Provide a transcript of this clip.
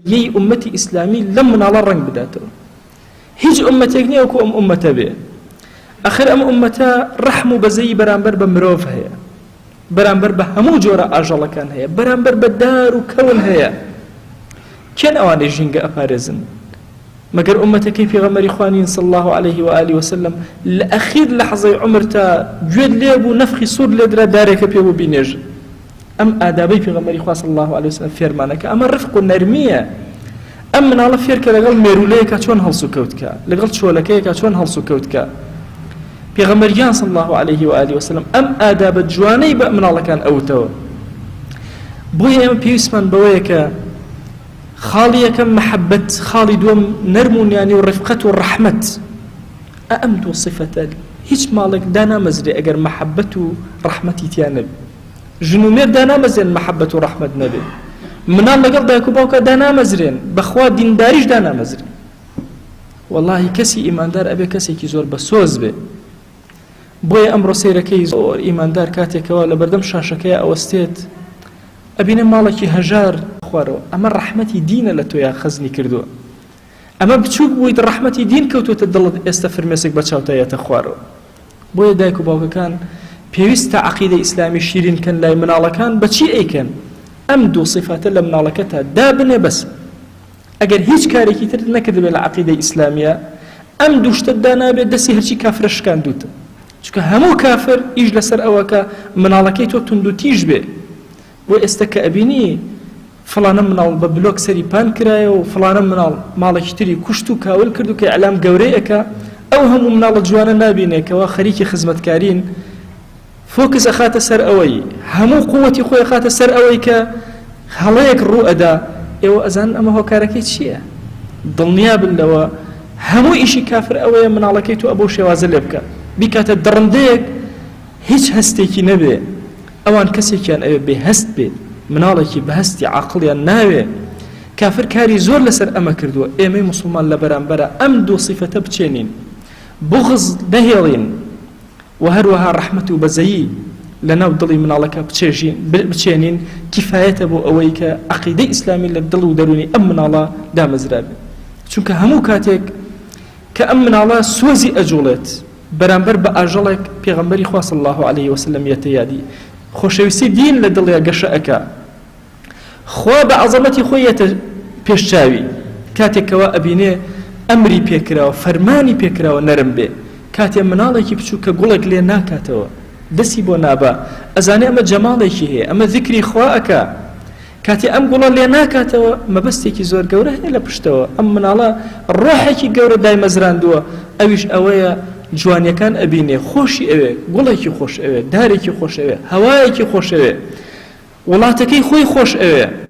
یەی ئوممەتی ئیسلامی لەم مناڵە ڕەنگ بداتەوە. هیچ ئوممەتێک نییە وەکو ئەم ئوممەتە بێ. ئەخر ئەم ئوممەتە ڕەحم و بەزەیی بەرامبەر بە مرۆڤ هەیە، بەرامبەر بە هەموو جۆرە ئاژەڵەکان هەیە، بەرامبەر بە دار و کەون هەیە. کێن ئەوانەی ژینگە ئەپارێزن؟ مەگەر ئوممەتەکەی پێغەمبەری خوا نین صلی اللە علیه و آله وسلم لە ئەخیر لەحزەی عومرتا گوێت لێ بوو نەفخی سوور لێدرا دارێکە پێ بوو بینێژن. ئەم ئادابەی پێغەمبەری خوا صلی اللە علیه وسلم فێرمانەکە ئەمە ڕفق و نەرمییە. ئەم مناڵە فێرکە لەگەڵ مێروولەیەکا چۆن هەڵسوکەوت کە، لەگەڵ چۆلەکەیەکا چۆن هەڵسوکەوت کە. پێغەمبەر گیان صلی اللە علیه و آله وسلم ئەم ئادابە جوانەی بە مناڵەکان ئەوتەوە. بۆیە ئێمە پێویستمان بەوەیە کە خاڵی یەکەم مەحەبەت، خاڵی دووەم نەرم و نیانی و ڕفقەت و ڕەحمەت. ئە ئەم دوو سیفەتە هیچ ماڵێک دانامەزرێ ئەگەر مەحەبەت و ڕەحمەتی تیا نەبێ. ژن و مێرد دانامەزرێن مەحەبەت و ڕەحمەت نەبێ. مناڵ لەگەڵ دایک و باوکا دانامەزرێن، بەخوا دینداریش دانامەزرێ. وەڵاهی کەسی ئیماندار ئەبێ کەسێکی زۆر بەسۆز بێ. بۆیە ئەمڕۆ سەیرەکەی زۆر ئیماندار کاتێکەوە لەبەردەم شاشەکەیا ئەوەستێت ئەبینێ ماڵێکی هەژار خوارەوە ئەمە ڕەحمەتی دینە لە تۆیا خەزنی کردووە ئەمە بچوک بوویت ڕەحمەتی دین کەوتووەتە دڵت ئێستە فرمێسک بە چاوتا یەتە خوارەوە بۆیە دایک و باوکەکان پێویستە عەقیدەی ئیسلامی شیرین کەن لای مناڵەکان بەچی ئەیکەن ئەم دوو سیفاتە لە مناڵەکەتا دابنێ بەس ئەگەر هیچ کارێکی ترت نەکردبێ لە عەقیدەی ئیسلامیە ئەم دوو شتەت دانابێ دەستی هەرچی کافرە شکاندوتە چونکە هەموو کافر ئیش لەسەر ئەوە کە مناڵەکەی تۆ توندوتیژ بێ بۆ ئێستا کە ئەبینی فڵانە مناڵ بە بلۆک سەری پان کرایە و فڵانە مناڵ ماڵێکی تری کوشت و کاول کرد و کە ئیعلام گەورەی ئەکا ئەو هەموو مناڵە جوانە نابینێ کەوا خەریکی خزمەتکارین فۆکس ئەخاتە سەر ئەوەی هەموو قوتی خۆی ئەخاتە سەر ئەوەی کە هەڵەیەک ڕوو ئەدا ئێوە ئەزانن ئەمە هۆکارەکەی چییە؟ دڵنیا بن لەوە هەموو ئیشی کافر ئەوەیە مناڵەکەی تۆ ئەبەو شێوازە لێ بکە بیکاتە دڕندەیەک هیچ هەستێکی نەبێ ئەوان کەسێکیان ئەوێ بێ هەست بێ مناڵێکی بە هەستی عاقڵیان ناوێ کافر کاری زۆر لەسەر ئەمە کردووە ئێمەی موسڵمان لە بەرامبەرا ئەم دوو سیفەتە بچێنین بوغز نەهێڵین وە هەروەها ڕەحمەت و بەزەیی لەناو دڵی مناڵەکە بچێژین بچێنین کیفایەتە بۆ ئەوەی کە عەقیدەی ئیسلامی لە دڵ و دەروونی ئەم مناڵە دامەزرابێ چونکە هەموو کاتێک کە ئەم مناڵە سۆزی ئەجوڵێت بەرامبەر بە ئاژەڵێک پێغەمبەری خوا صلی اللە علیه وسلم یەتە یادی خۆشەویستی دین لە دڵیا گەشە ئەکا خوا بە عەزەمەتی خۆی یەتە پێش چاوی کاتێک کەوا ئەبینێ ئەمری پێکراوە فەرمانی پێکراوە نەرم بێ کاتێ مناڵێکی بچوک کە گوڵێک لێ ناکاتەوە دەسی بۆ نابا ئەزانێ ئەمە جەماڵێکی هەیە ئەمە زیکری خوا ئەکا کاتێ ئەم گوڵە لێ ناکاتەوە مەبەستێکی زۆر گەورە هەیە لە پشتەوە ئەم مناڵە ڕۆحێکی گەورە دایمەزراندووە ئەویش ئەوەیە جوانیەکان ئەبینێ خۆشی ئەوێ گوڵێکی خۆش ئەوێ دارێکی خۆش ئەوێ هەوایەکی خۆش ئەوێ وڵاتەکەی خۆی خۆش ئەوێ.